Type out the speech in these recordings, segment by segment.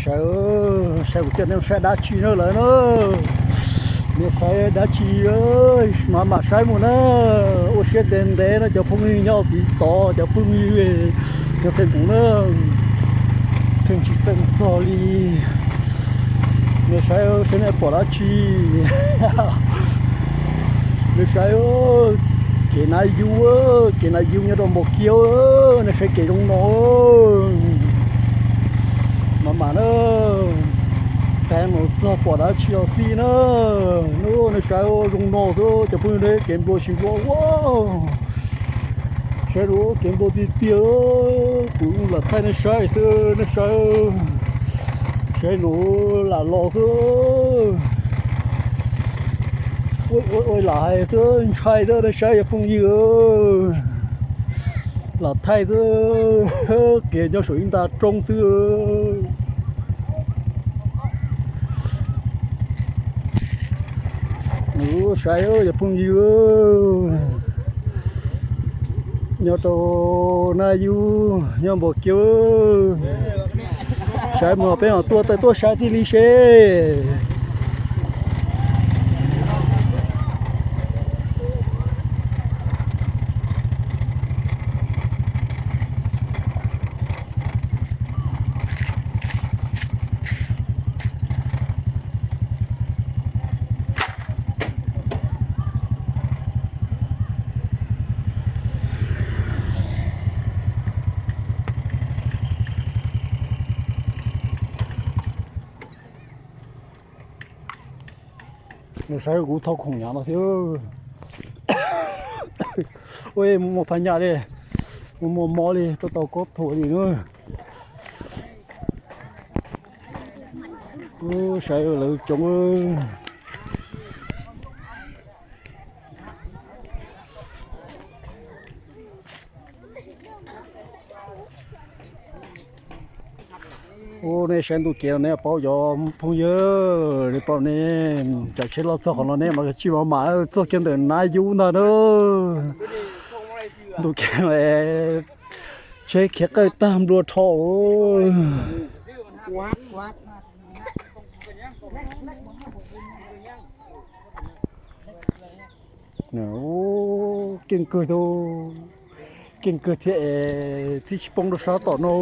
Saib, saib kuv coj nej saib dab tsi no lawm na. Nej saib dab tsi, mam mam saib mus na. Ua siab ntev ntev no cov phooj ywg nyob tiv tod, cov phooj ywg nyob Facebook na, pheej tsis txeeb txog li. Nej saib saib nej pom dab tsi. Nej saib, kev nav yub, kev nav yub nyob rau Npos Kiab, nej saib kev zoo no. Mam mam na, qee mus txog pom dab tsi los xij na. Nej saib zoo no xwb cov phooj ywg, kev nplua tsis nplua ua. Saib lub kev nplua tiag tiag, kuv lam thaij nej saib xwb nej saib. Saib nuav lam los xwb. Ua lam hais xwb ntshai xwb nej saib cov phooj ywg. Lam thaij xwb, kev nyob saum ib nta roob xwb. Nws saib cov phooj ywg nyob rau Naj Yub nyob Npos Kiab, saib mus peb mam tuaj tawm tuaj saib thiaj li seb. Nws saib kuv thauj khoom nyav no thiab. Ua muaj phaj nyaj li, muaj muaj mob li, tuaj tau kob thuam li na. Saib lawv coob. Ua nej saib ntu kev no nej paub cov phooj ywg, nej paub ne, tsam tsheb loj txog qhov no nej mam tsis mam mam txog kiag ntawm Naj Yub ntag na. Ntu kev no tsheb khiav qawj tag nplua rho. Keej kawg, keej kawg thiab es thiab tsis poob rau sab tom no,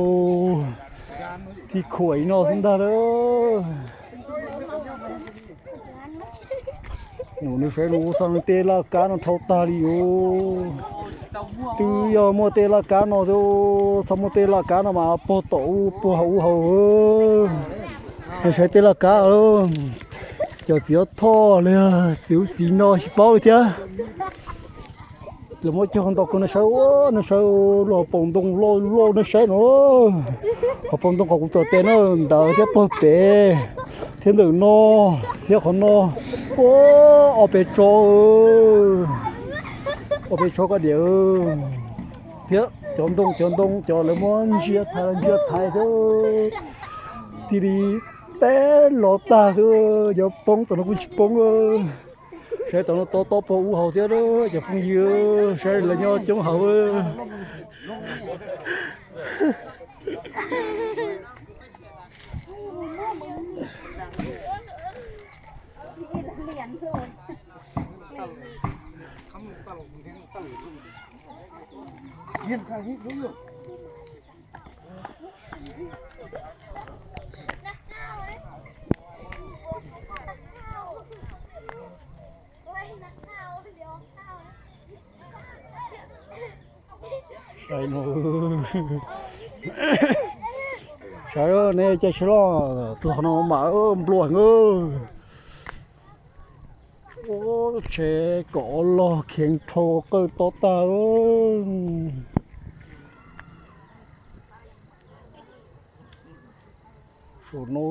thiab khuam li no xwb ntag lawm. Nws saib nws ua txog tej laj kab no dhau tag li os. Twb yog muaj tej laj kab no, txhob muaj tej laj kab no mas puag tom ub puag hauv ub hauv. Saib tej laj kab, cov txiv ob thoj los txiv ub txiv no tsis paub li thiab. Lawv muab cog ntau kawg, nej saib, nej saib, lub hauv paus ntoo loj loj nej saib no. Hauv paus ntoo qhov kuv tso tes na, ntawd thiab puag pem, thiab ntawm no, thiab qhov no, ua ob peb tso, ob peb tso koj diam. Thiab cov ntoo cov ntoo cov lawv muab ntsia thaiv ntsia thaiv thiab, thiaj li teb los tag xwb, yuav poob tom no kuj tsis poob. Saib tom no tob tob puag ub hauv thiab cov phooj ywg, saib lawv nyob coob hauv. Saib no, saib ne, caij tsheb loj txog no mas nplua heev. Tsheb kom log kheev dhau qawj tob tag. Saum no.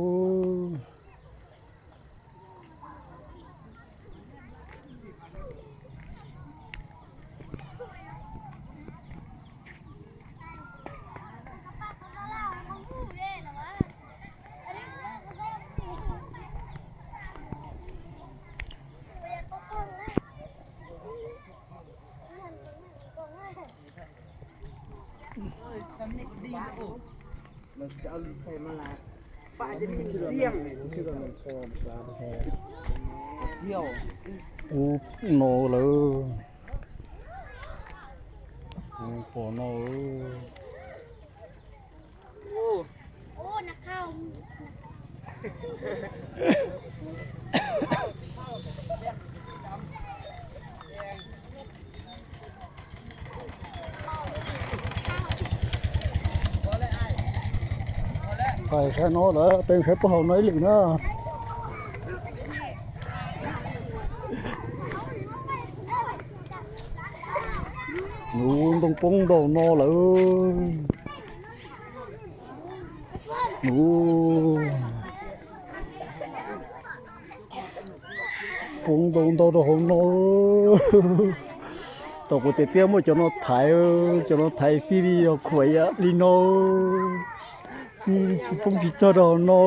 Ub no lawm, pom no. Pais saib no lawm, peb saib puag hauv no ib lwm na. Ub, ntoo poob ntau no lawm. Ub, poob ntau ntau rau hauv no. Tau kuv tias tias muaj cov no thaiv, cov no thaiv fij li yog khuam ib yam li no. Poob tsis txog rau hauv no.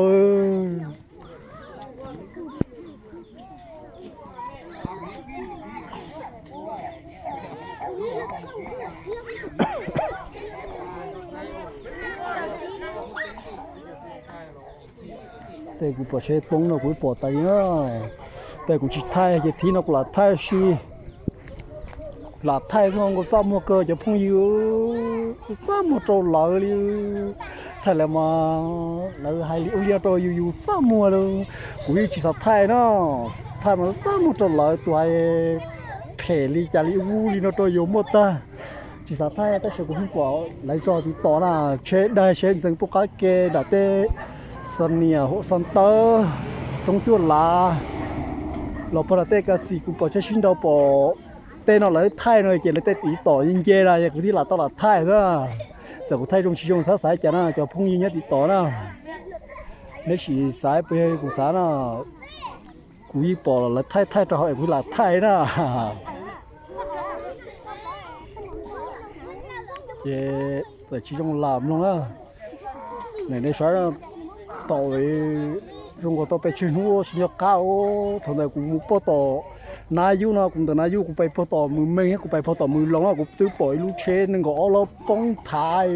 Tes kuv pom seb poob no kuv pom tas li na. Tes kuv tsis thaij ces thib no kuv lam thaij si. Lam thaij zoo nkaus txaj muag kawg cov phooj ywg, txaj muag rau lawv li. Thaij lawv mas lawv hais li ub li no rau yus, yus txaj muag li. Kuv yeej tsis xav thaij na, thaij mas txaj muag rau lawv tus hais phem li cas li ub li no rau yus muaj tag. Tsis xav thaij tab sis kuv pheej pom lawv tso TikTok na, tsheb daig tsheb ntxeev pub qab ke nram tej Xos Nias, Huam Xos Tawb, Roob Cuaj Lav, los puag nram tej Kas Xis kuv pom tsheb sib nraus pom tej no lawv thaij no ces lawv tej TikTok nce na, kuv thiaj lam tau lam thaij na. Txawm kuv thaij zoo tsis zoo txhob xav cas na cov phooj ywg nyob TikTok na. Neb sim xav puas yog kuv xav na, kuv yeej pom lawv thaij thaij rau hauv es kuv lam thaij na. Ces txawm tsis zoo lam mloog na. Nej saib, tau zoo nkaus tau pes tsawg hnub tsis nco qab. Thaum ntawd kuv mus pog tom Nab Yub no, kuv ntawm Nab Yub kuv pais pog tom Mws Meej, kuv pais pog tom Mws Loos no kuv twb pom ib lub tsheb nees nkaum ob loj poob thav.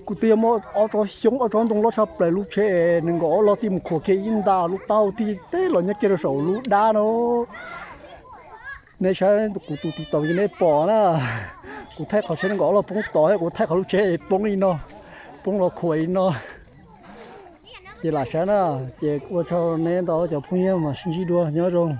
Kuv twb yog muaj ob tsob xyoob ob tsob ntoo loj tshaj plaws lub tsheb nees nkaum ob loj thiaj mus khuam kiag ib nta lub taub hau thiaj teb los nyob kiag rau saum lub dab no. Nej saib kuv tus TikTok ces nej pom na, kuv thaij qhov tsheb nees nkaum ob loj poob tod thiab kuv thaij qhov lub tsheb poob li no, poob los khuam li no. Ces lam saib na, ces ua tsaug nej ntau cov phooj ywg mas sib ntsib dua nyob zoo.